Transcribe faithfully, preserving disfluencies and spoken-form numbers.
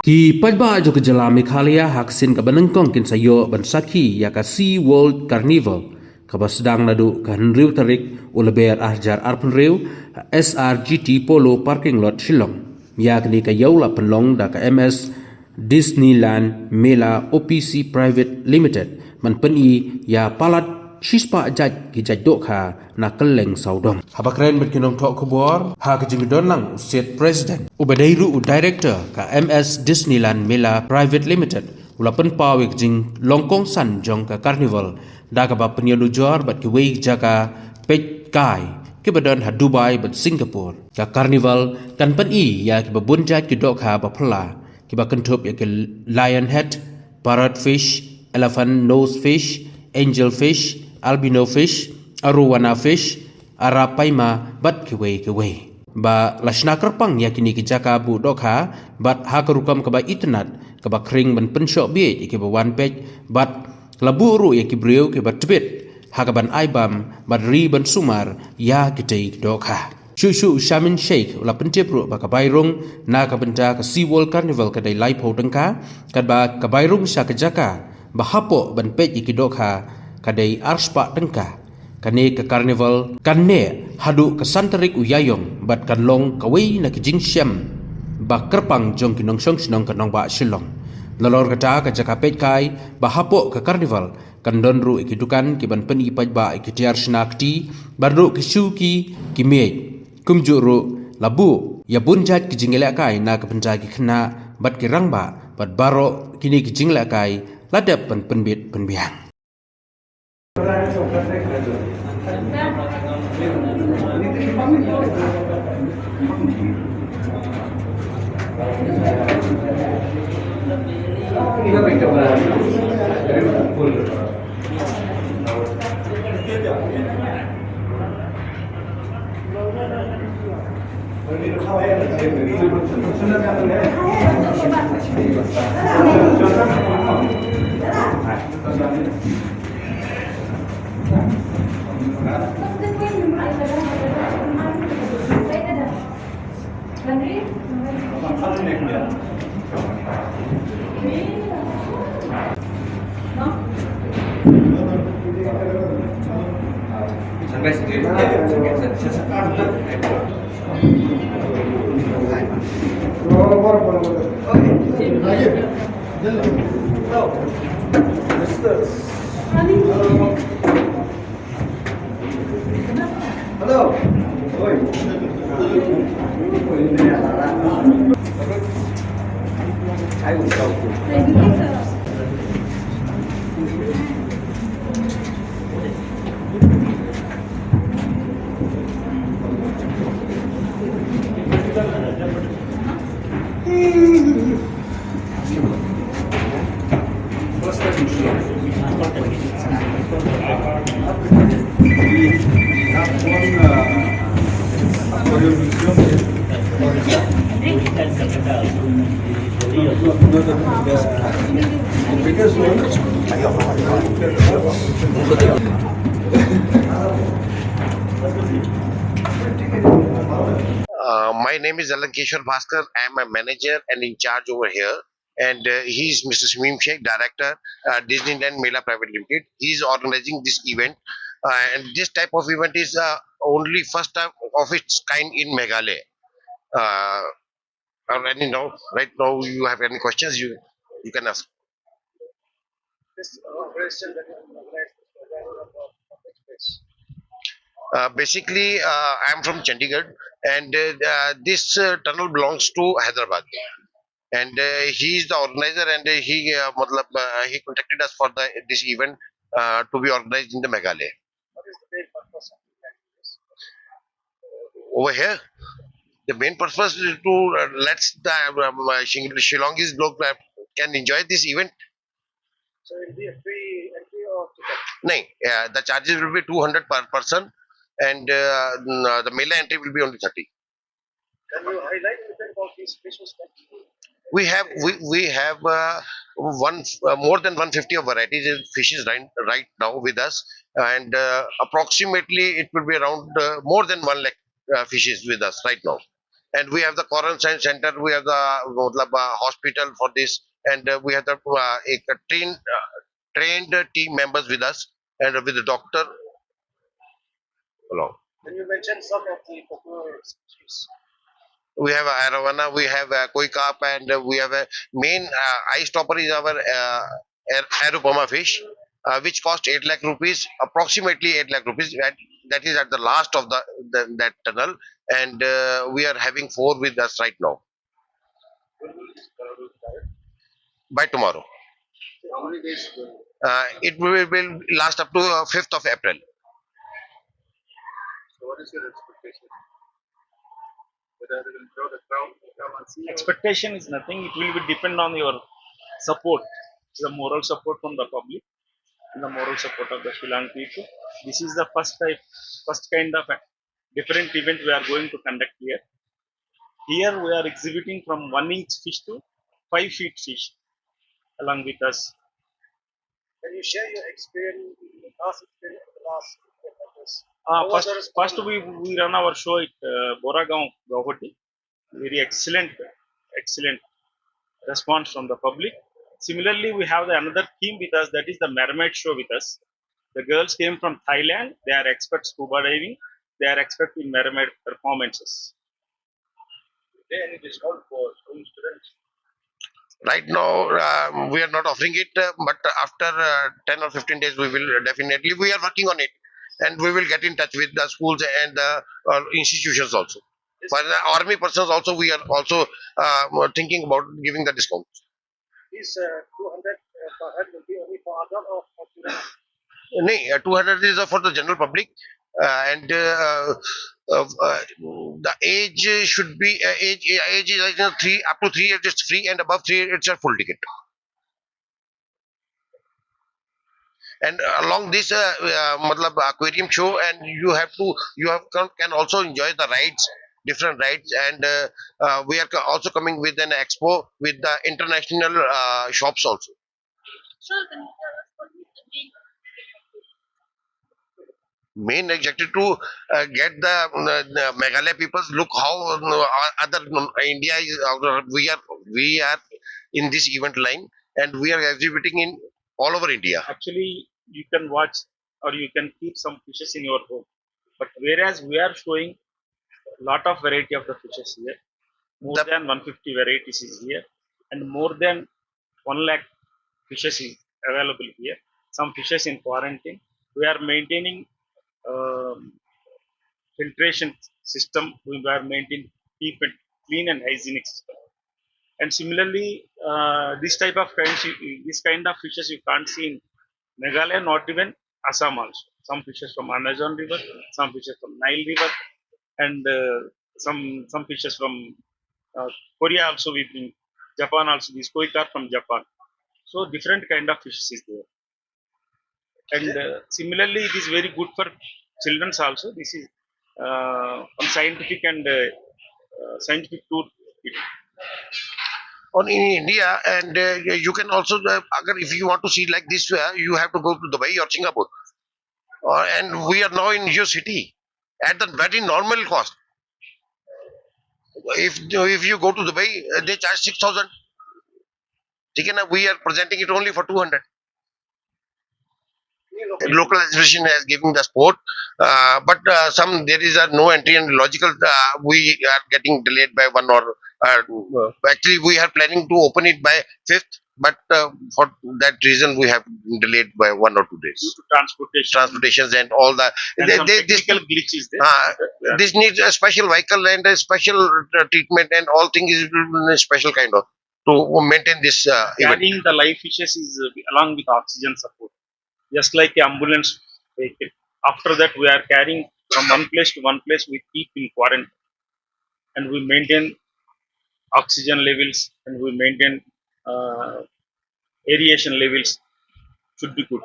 Ki paidbah jong ka jylla Meghalaya ha ka sien kaba nyngkong kin sa ïoh ban sakhi ïa ka Sea World Carnival kaba sdang naduh ka hynriew tarik u Lber ar hajar arphew hynriew ha S R G T Polo Parking Lot Shillong. Ïa kane ka ïew la pynlong da ka M S Disneyland Mela O P C Private Limited ban pyni ïa palat shispah jait ki jait dohkha na kylleng sawdong. Haba kren bad ki nongthoh khubor ha ka jingdon lang u State President uba dei ruh u Director ka M S Disneyland Mela Private Limited u la pynpaw ïa ka jinglong kongsan jong ka Carnival da kaba pynïanujor bad kiwei ki jaka peit kai kiba don ha Dubai bad Singapore. Ka Carnival kan pyni ïa kiba bun jait ki dohkha ba phylla kiba kynthup ïa ki lion head, parrot fish, elephant nose fish, angel fish, albino fish, arowana fish, arapaima bad kiwei kiwei. Ba la shna kyrpang ïa kine ki jaka buh dohkha bad ha ka rukom kaba itynnad kaba khring ban pynshoh bieit ïa kiba wan peit bad la buh ruh ïa ki briew kiba tbit ha kaban ai bam bad ri ban sumar ïa kitei ki dohkha. Shuh shuh u Shamin Sheikh u la pyntip ruh ba ka bai rung na ka bynta ka Sea World Carnival ka dei laiphew tyngka, katba ka bai rung sha ka jaka ba hapoh ban peit ïa ki dohkha ka dei arspah tyngka. Kane ka Carnival kan neh haduh ka san tarik u Ïaïong bad kan long kawei na ki jingshem ba kyrpang jong ki nongshong shnong ka nongbah Shillong. Nalor kata ka jaka peit kai ba hapoh ka Carnival kan don ruh ïa ki dukan kiban pyni paidbah ïa ki tiar shna kti bad ruh ki shuki ki miej. Kumjuh ruh la buh ïa bun jait ki jingïalehkai na ka bynta ki khynnah bad ki rangbah bad baroh kine ki jingïalehkai la dep ban pynbit pynbiang. Hello. Uh, my name is Alankeshwar Bhaskar. I am a manager and in charge over here. And uh, he is Mister Shamim Sheikh, director, uh, Disneyland Mela Private Limited. He is organizing this event. Uh, and this type of event is uh, only first time of its kind in Meghalaya. Uh, or any now, right now, you have any questions, you you can ask. This uh, organization that you organized this program, uh, which place? Uh, basically, uh, I'm from Chandigarh, and uh, uh, this uh, tunnel belongs to Hyderabad. And uh, he is the organizer, and uh, he, uh, matlab, uh, he contacted us for the this event uh, to be organized in the Meghalaya. What is the main purpose of the activities? Over here, the main purpose is to uh, let the um, uh, Shing- Shillongis log uh, can enjoy this event. So it will be a free entry or ticket? No, uh, the charges will be two hundred per person, and uh, n- uh, the Mela entry will be only thirty. Can you highlight a little about these fish? We have we, we have uh, one uh, more than one fifty of varieties of fishes right, right now with us, and uh, approximately it will be around uh, more than one lakh uh, fishes with us right now. And we have the quarantine center, we have the, matlab, uh, hospital for this, and uh, we have the uh, a trained uh, trained team members with us and with the doctor along. And you mentioned some of the popular species. We have Arawana, we have uh, Koikap, and uh, we have a main uh, eye stopper is our uh, Aer- Arupama fish, uh, which cost eight lakh rupees, approximately eight lakh rupees. That, that is at the last of the, the that tunnel, and uh, we are having four with us right now. When will this cargo start? By tomorrow. How many days? Will, Uh, it will, will last up to uh, fifth of April. So what is your expectation? Whether they will draw the crowd to come and see? Expectation is nothing. It will be depend on your support, the moral support from the public and the moral support of the Shillong people. This is the first type, first kind of a different event we are going to conduct here. Here we are exhibiting from one inch fish to five feet fish along with us. Can you share your experience, the past experience of the last year? Uh, How was first, the response? First we, we run our show at uh, Boragaon, Guwahati. Very excellent, excellent response from the public. Similarly, we have the another team with us, that is the mermaid show with us. The girls came from Thailand. They are expert scuba diving. They are expert in mermaid performances. Is there any discount for school students? Right now, um, we are not offering it, uh, but after uh, ten or fifteen days, we will definitely. We are working on it, and we will get in touch with the schools and the uh, institutions also. For the army persons also, we are also uh, thinking about giving the discount. This uh, two hundred uh, per head will be only for adult or for children? No, uh, two hundred is uh, for the general public, uh, and uh, uh, uh, the age should be uh, age age is, I think, three, up to three years it's free, and above three it's a full ticket. And along this, uh, uh, matlab, aquarium show, and you have to you have can, can also enjoy the rides, different rides, and uh, uh, we are co- also coming with an expo with the international uh, shops also. Sir, can you tell us what is the main Main objective to uh, get the uh, Meghalaya peoples look how uh, other India is. Uh, we are we are in this event line, and we are exhibiting in all over India. Actually, you can watch or you can keep some fishes in your home. But whereas we are showing lot of variety of the fishes here, more The- than one fifty varieties is here, and more than one lakh fishes is available here. Some fishes in quarantine. We are maintaining um, filtration system. We are maintaining keep it clean and hygienic system. And similarly, uh, this type of kinds, you- this kind of fishes you can't see in Meghalaya, not even Assam also. Some fishes from Amazon River, some fishes from Nile River, and uh, some some fishes from uh, Korea also we bring. Japan also, this koi carp from Japan. So different kind of fishes is there. And uh, similarly, it is very good for children also. This is uh, on scientific and uh, uh, scientific tour. It, On in India, and uh, you can also, uh, agar if you want to see like this, uh, you have to go to Dubai or Singapore, uh, and we are now in your city at the very normal cost. If if you go to Dubai, uh, they charge six thousand. ठीक है ना? We are presenting it only for two hundred. Local administration has given the support, uh, but uh, some there is a no entry and logical. Uh, we are getting delayed by one or uh, actually we are planning to open it by fifth, but uh, for that reason we have delayed by one or two days. Due to transportation. Transportations and all the And they, some they, this, technical glitch is there. uh, this needs a special vehicle and a special uh, treatment and all things is a special kind of to maintain this uh, event. Carrying the live fishes is uh, along with oxygen support, just like an ambulance vehicle. After that, we are carrying from one place to one place. We keep in quarantine, and we maintain oxygen levels, and we maintain uh, aeration levels should be good.